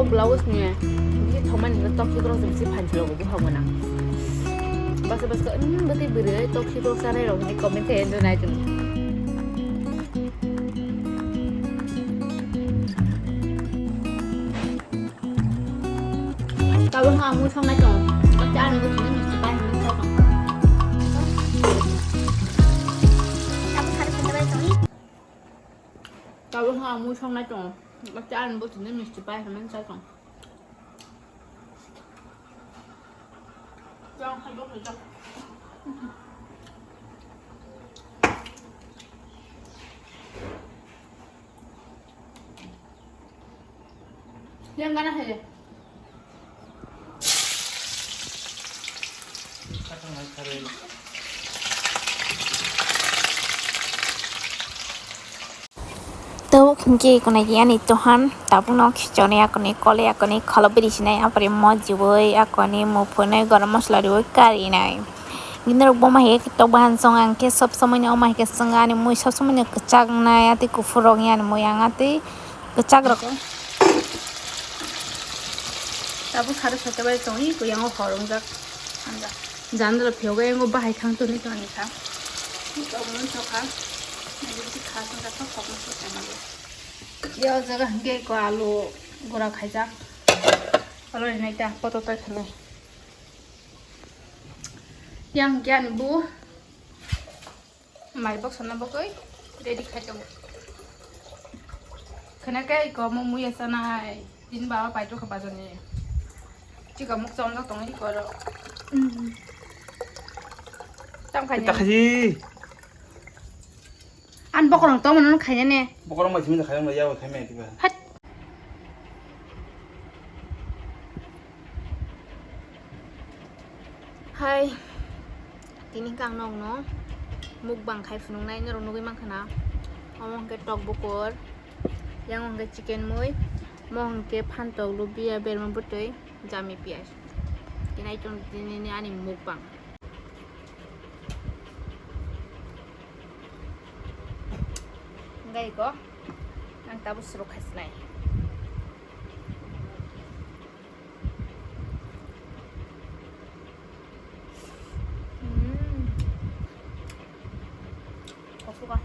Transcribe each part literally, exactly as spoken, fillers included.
Blouse ni bisi thokmani hwnba toxic rok se bisi phanchi rok bo buphang gana. Basa basa, "Hmm, bwtwi bwrwi toxic rok chanai rok," hinwi comment khe endo nai chwng. Tabuk no ang mui songnai tongo. Ate ani bwtwi ni misti pai hwnwi sa tongo. Tabuk sari sari bai tongo. Tabuk no ang mui songnai tongo. Ate ani bwtwi ni misti pai hwnwi sa tongo. Yang gana hai. Tabuk hinkhe konai ani tohan tabukno khichoni akoni kole akoni kholobri sinai apore mo jiwoi akoni muphunoi garam masala riwoi karinai. Ginorok boma hai khe tok bahan song ang khe sob somoi no oma hai khe song ani mui sob somoi no kwchak wngnai atwi kuphur rok ani mui ang atwi kwchak rok. Tabuk sari sota bai tongwi kuyango hor wngjak. Jandala phiyok yango bahai thang toni toni kha. Tokmani tokha. Naidi bisi kha songkha thok thok no sokha nago. Yo jaga hingke ko alu gura khaijak. Alu rinai ta poto ta khanai. Yang kya ni bu. Mai box na bagwi ready khai tongo. Khana khe iko mo muya sanai. Din baba pai to kha bazar ni. Chika muk chom da tong iko ro. Tam khai. Ta khaji. An bokorong tong mano khaina ne. Bokorong mai simi khaina ya khaimai tiba. Hat. Hai, tini khe ang nokno mukbang khai phunuknai norok nugwi mankha na. Omo hwnkhe tok bukur, yang hwnkhe chicken mui, mo hwnkhe phantok, lubia, berma bwtwi, jami piyaj. Tini item tini ani mukbang. Hwnkhe iko ang tabuk suruk khai sinai. Hmm. Kosuka.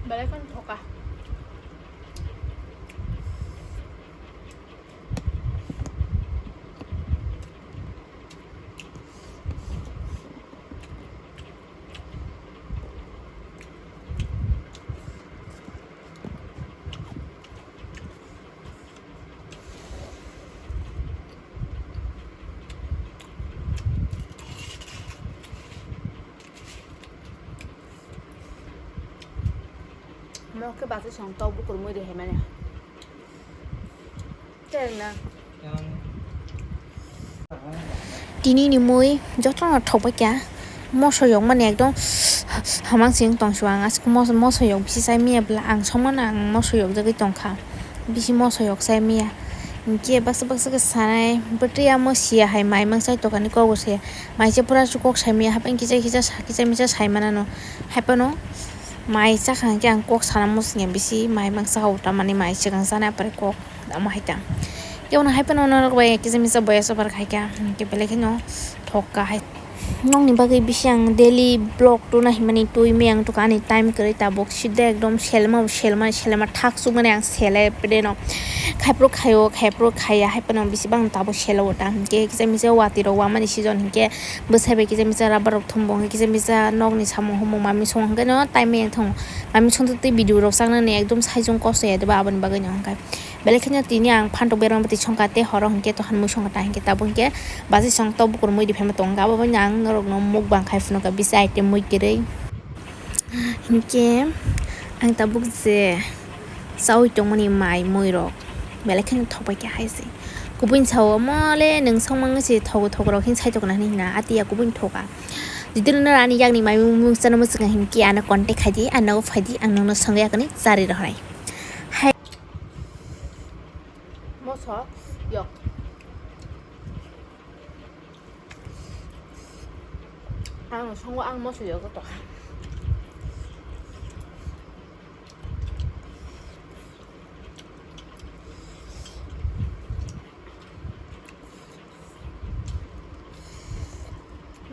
Belai kheno thoka. Mo khe bati song tok bukur mui de hemani. Tei na. Tini ni mui jotono thok bai kha. Moso yok mani ekdom hamang sing tong suang. Asuk moso, moso yok bisi chai miya bla ang song mano ang moso yok jagui tong kha. Bisi moso yok chai miya. Hinkhe baksa baksa khe sanai bwtwi amo siya hai mai mangsa tokani kok bo se. Mai se pura su kok sai miya hapeng kisa kisa sa kisa misa sai manano. Haipano mai chakha hinkhe ang kok sana muchungya bisi mai mangsa hao tamani mai swkang sana pore kok. Amo hai ta. Kebo no hai phano norok bai kisa misa boya sobar khai kha. Hinkhe belai kheno thok kha hai. Nokni bagwi bisi ang daily vlog tuna himani twi miyang tuka ani time kwrwi tabuk sida ekdom selma selma selma thak chukmani ang sele pede no. Khaiphuru khaio khaiphuru khaiya hai phano bisi bang tabuk selo ta. Hinkhe kisa misa watwi rok wamani season hinkhe bwsai bai kisa misa rubber rok thumbo hinkhe kisa misa nokni samung humung mami song hinkhe no time miyang thung. Mami song twi video rok chaknani ekdom saichung kosto ya diba aboni bagwi no hinkhe. Belai kheno tini ang phantok berma bwtwi songkha tei horo hinkhe tohan mui songkha ta hinkhe tabuk hinkhe basi song tok bukur mui riphaima tongo abo bai ang norokno mukbang khai phunukha bisi item mui kwrwi hinkhe ang tabuk je chaui tongmani mai mui rok belai kheno thok bai kha hai se kubui sao omo le nwng song mangwi se thogo thogo rok hin sai tongna hinwi hina atiya kubui thoka jidino ani yakni mai mui mung chana muchunga hinkhe ano contact khai di ano phai di ang nokno songwi yakni chari rw hai. Moso yok. Ang songo ang moso yok to.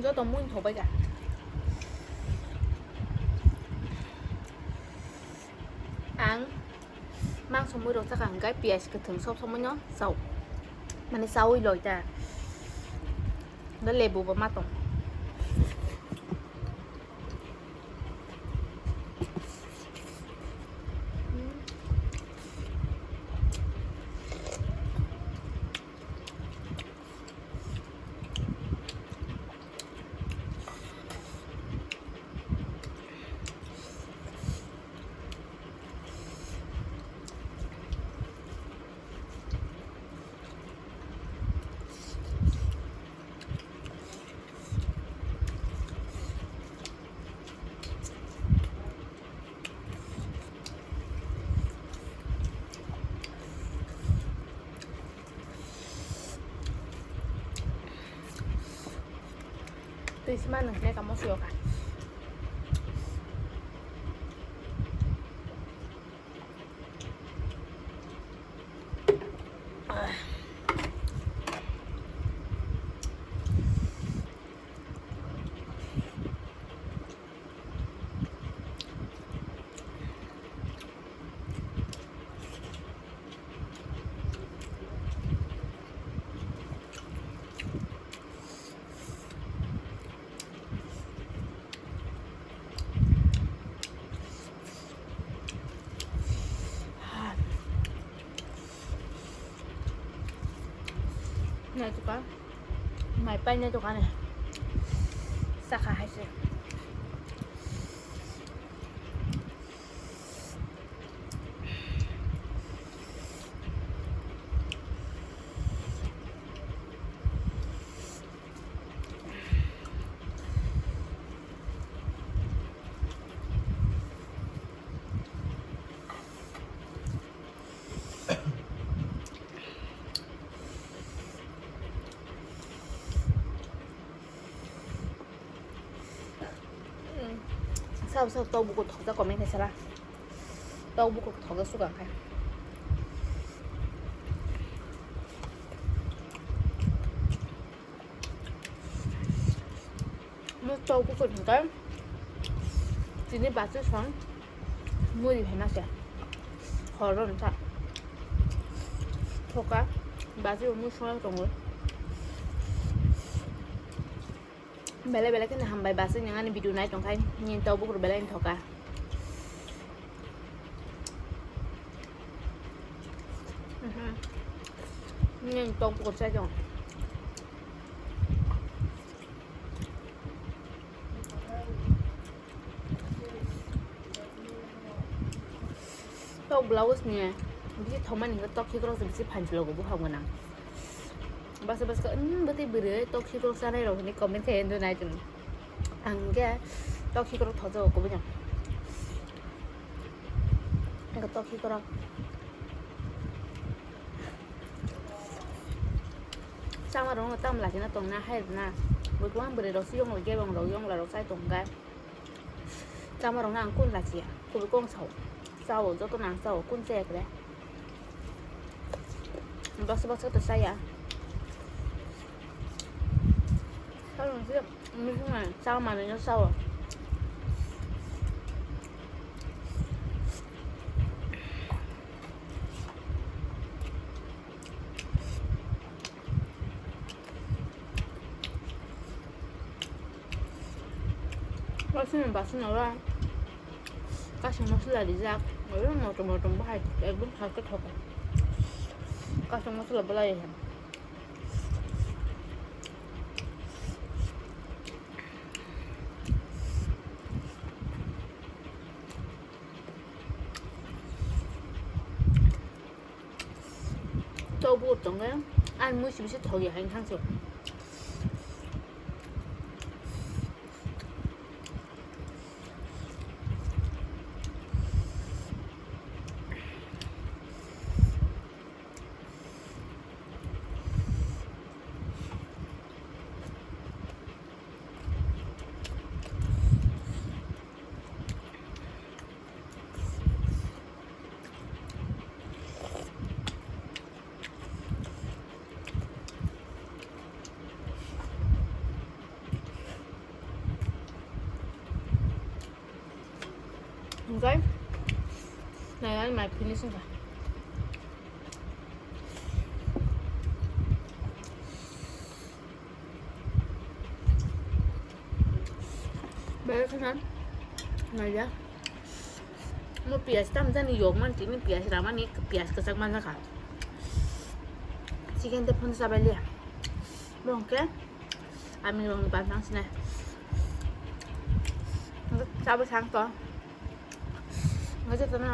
Joto mui thok bai kha. Ang mangso mui rok chakha hwnkhe piyaj kwthwng sob somoi no chao. Mane chaui loi ta. Da lebu bo ma tong. Twi sima nang khe kamo suyo kha. Nai tuka, mai pai nai tuka ne, saka hai se. Sabo sabo tau bukur thokjak comment khai sala. Tau bukur thokjak suka khai. Mo tau bukur thokjak. Tini bachu song. Muri hai masa. Horo nta. Thoka. Bachu mo song tongo. Belai belai kheno hambai, basi nang ani video nai tongkhai, nini tau bukur belai ni thoka. Mhm. Nini tau bukur sai tong. Tok blouse ni bisi thokmani hwnkhe tok khikrok se bisi phanchlogo buphang gwnang. Basa basa, "Umm, bwtwi bwrwi tok khikrok chanai rok," hinwi comment khai wngwi nai tong. Ang hwnkhe tok khikrok thokjago kubui no. Eko tok khikrok. Chama rok no tamo lachina tong na hai rok na. Bo kwbang bwrwi rok se yongla gebeng rok yongla rok chai tong kha. Chama rok no ang kun lachiya, kubui kok sao. Chao, joto no ang chao, kun chaya kre. Baksa baksa to chaya. Chama rok no sao. Basing basing ora kasing masala rijak, ora motom motom bahai ekdom haste thoka. Kasing masala belai he. Tok bukur tongo, ani mui sibise thok ya hai thangse. Nai, nai, mai finish wngkha. Bai khana. Nai ya. Mo piyaj tam jani yok man tini piyaj ramani piyaj kwchak man jakha. Chicken te phun sabai liya. Bo hwnkhe ami rong ni bantang sinai. Chabo sang to. Ngai joto no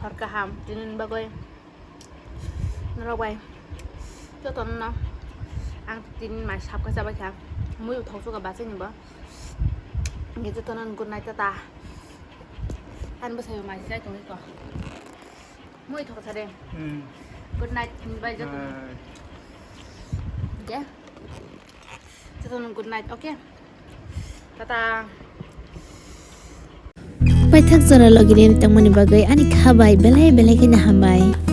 hor kaham tini bagwi. Norok bai jotono no ang tini mai sabkha chabaikha. Mui thok suka bachai ni bo. Ngai jotono good night tata. Ani bwsai mai sai tongwi ko. Mui thok thare. Hmm. Good night ni bai jotono. Bye. Je. Jotono good night, okay? Tata. Paithak jora logi rwi tongmani bagwi ani kha bai belai belai kheno hambai.